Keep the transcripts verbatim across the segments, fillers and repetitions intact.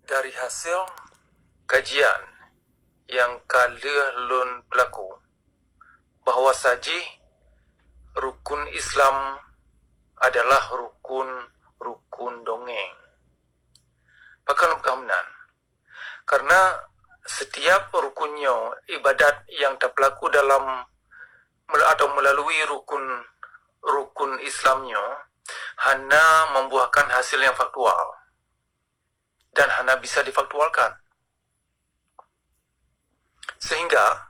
Dari hasil kajian nyang ka lheueh lôn peulaku, bahwa sajih rukun Islam adalah rukun-rukun dongeng. Pakon lôn peugah meunan? Karena setiap rukun nyoe ibadat nyang tapeulaku dalam mel-, atau melalui rukun, rukun Islam nyoe hana membuahkan hasil yang faktual dan hana bisa difaktualkan. Sehingga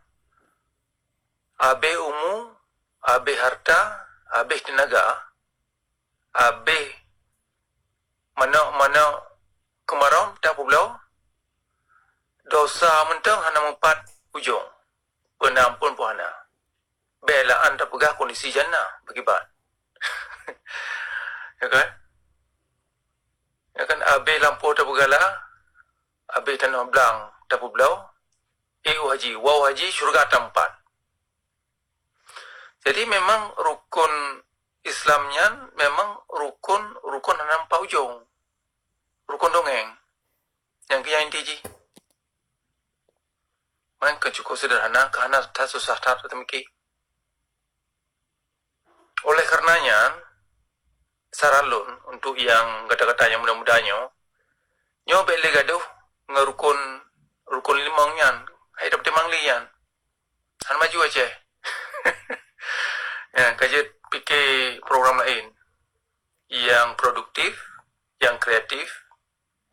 abéh umu, abéh harta, abéh teunaga, abéh manok-manok keumarom tapeubloe, dosa mantong hana meupat ujong, peunamphon pun hana. Bèk la'an tapeugah kondisi jannah beukiban. Ya kan? Ya kan, abéh lampôh tapeugala, abéh tanoh blang tapeubloe, éh u haji, woe u haji, syeuruga tampat. Jadi memang rukun Islam nyan memang rukun, rukun hana meupat ujong. Rukun dongeng. Nyang keu nyang inti jih. Meunan ka cukup seuderhana, ka hana that susah that teumiki. Oleh karena nyan, saran lôn untuk nyang gata-gata nyang muda-muda nyoe, nyoe bèk lé gadoh ngon rukun, rukun limong nyan. Hai dap timang li nyan. Hana maju Aceh. Ya, ka jeuet pike program laén nyang produktif, nyang kreatif,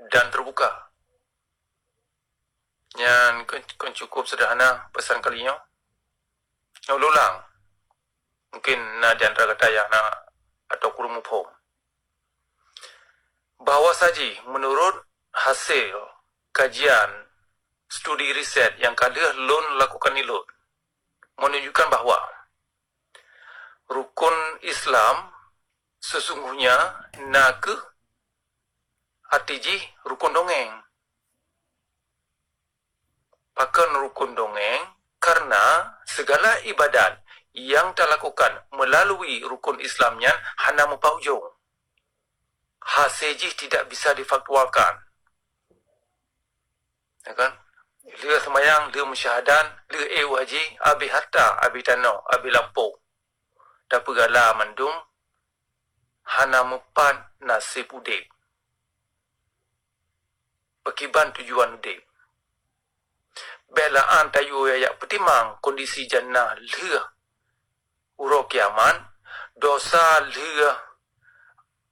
dan terbuka. Nyan kon, kon cukup seuderhana peusan kali nyoe. Nyoe ulang. Mungkin na di antara gata nyang na atau kureueng muphom. Bahwa sajih meunurot hasil kajian studi riset nyang ka lheueh lôn lakukan ilôn menunjukkan bahwa rukun Islam sesungguhnya na kheueh arti jih rukun dongeng. Pakon rukun dongeng? Karena segala ibadat nyang talakukan melalui rukun Islam nyan hana meupat ujong. Hasé jih tidak bisa difaktualkan. Ya kan? Lheueh seumayang, lheueh meusyahadat, lheueh éh u haji, abéh harta, abéh tanoh, abéh lampôh. Tapeugala mandum hana meupat naseb udeb. Pakriban tujuan udeb. Bèk la'an tayue jak peutimang kondisi jannah lheueh uroe kiamat, dosa lheueh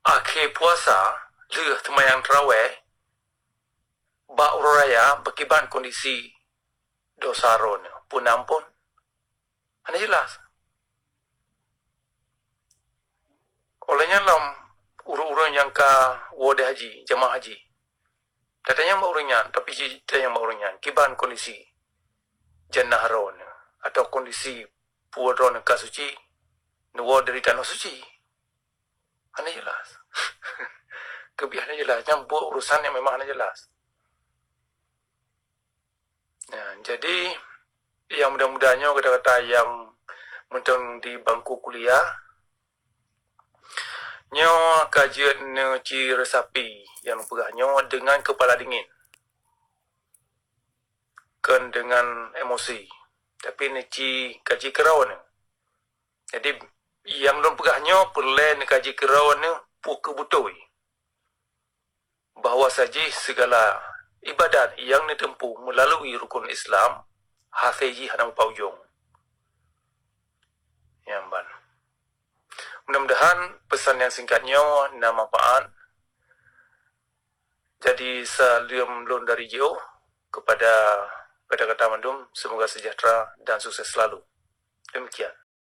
akhé puasa, lheueh seumayang tarawèh, bak uroe raya pakriban kondisi dosa droeneuh, peue na amphon? Hana jeulaih. Óh lheueh nyan lom ureueng-ureueng nyang ka woe di haji, jamaah haji, tatanyong bak ureueng nyan, tapi jitanyong bak ureueng nyan, kiban kondisi jannah droeneuh atau kondisi peue droeneuh ka suci, neuwoe dari tanoh suci? Hana jeulaih. Keubiet hana jeulaih, nyan buet urusan nyang memang hana jeulaih. Nah, jadi, nyang muda-muda nyoe, gata-gata nyang mantong di bangku kuliah, nyoe ka jeuet neuci resapi nyang peugah nyoe deungon keupala dingin, kon deungon emosi, tapi neuci kaji keudroe neuh. Jadi, nyang lôn peugah nyoe peureulèe neukaji keudroe neuh peue keuh beutôi bahwa sajih sigala ibadat nyang neuteumpuh meulalui rukon Islam, hasé jih hana meupat ujong. Nyan ban. Mudah-mudahan pesan nyang singkat nyoe na manfaat. Jadi, saleuem lôn dari jiôh kepada gata-gata mandum, semoga sejahtera dan sukses selalu. Demikian.